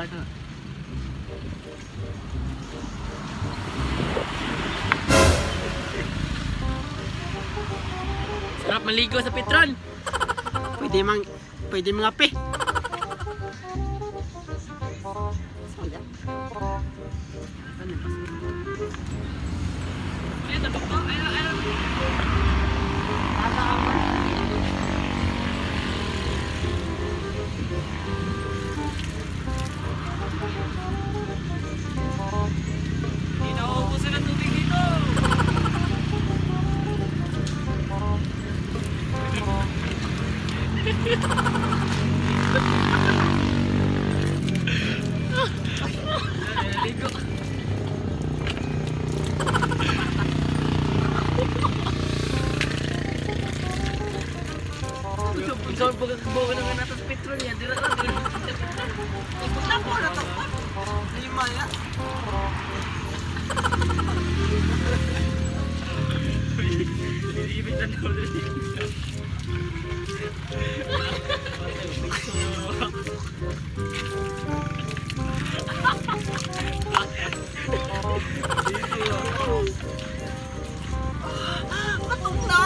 Balik. Sarap maligo sa Petron. Pwede mga pe. Hindi nauubusan ng tubig dito. Naligo. Unsa pagkakabaw na nga nato sa Petron niya, dira lang dira sa Petron. Tapo na tapo. Lima ya. Ibig tanaw diri. Katong na.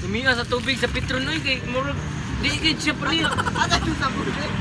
Tumiya sa tubig sa Petron oy kay murag di gid siya pre. Ada yung sabon eh.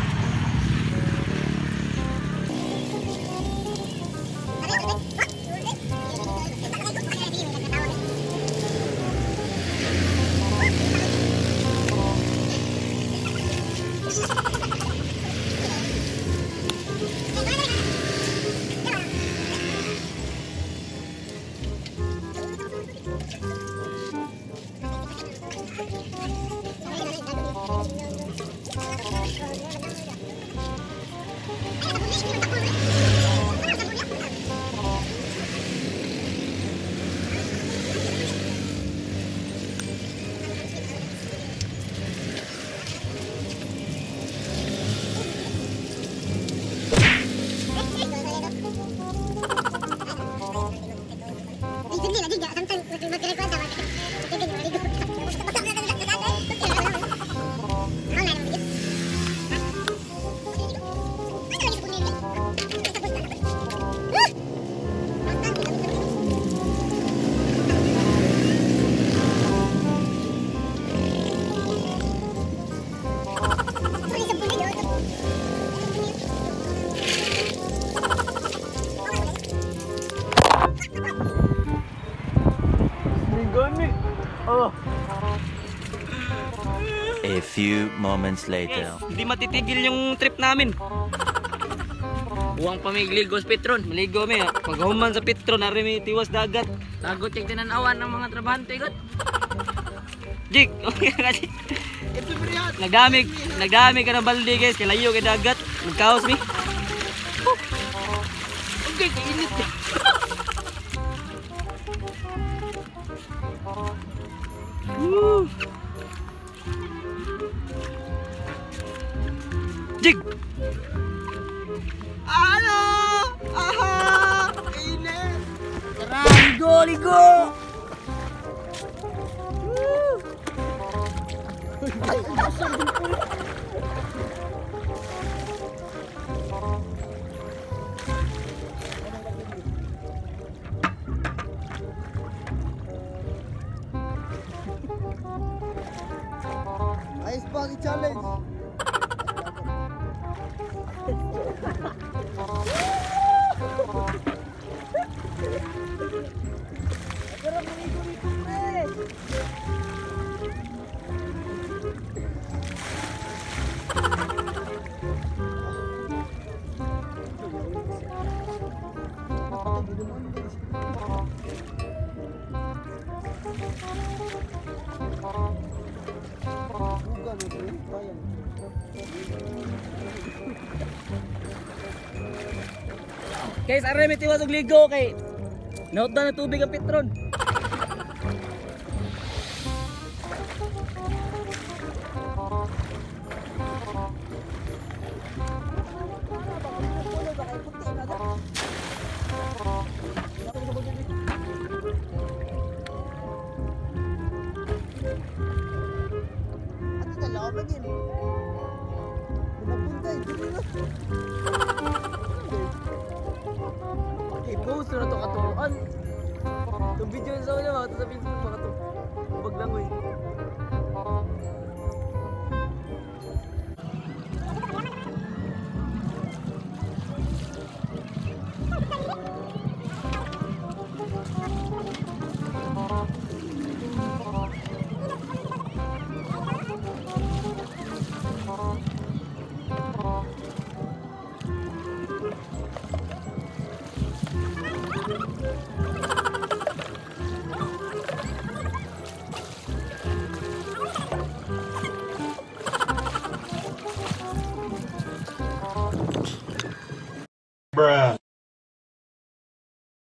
A few moments later. Hindi matitigil yung trip namin. Buwang pamigligo sa Petron. Maligo mi. Pag human sa Petron, ari mi tiwas dagat. Tagot yung tinanawan ng mga trabahante got. Jig, okay ka Jig. Nagdami ka ng balde guys, kay layo kay dagat. Nagkaos mi. Okay, kainit. Woo! Jig! Ano? Aha! Init! Tara, ligo, ligo! Ay, ubusan din po. Ice bucket challenge. Guys, aray may tiwas og ligo kay nautdan na tubig ang Petron. Lagi. Pinapuntay, dili na. I-post na to katuan. Itong video sa una, mga to sa Facebook, mga to.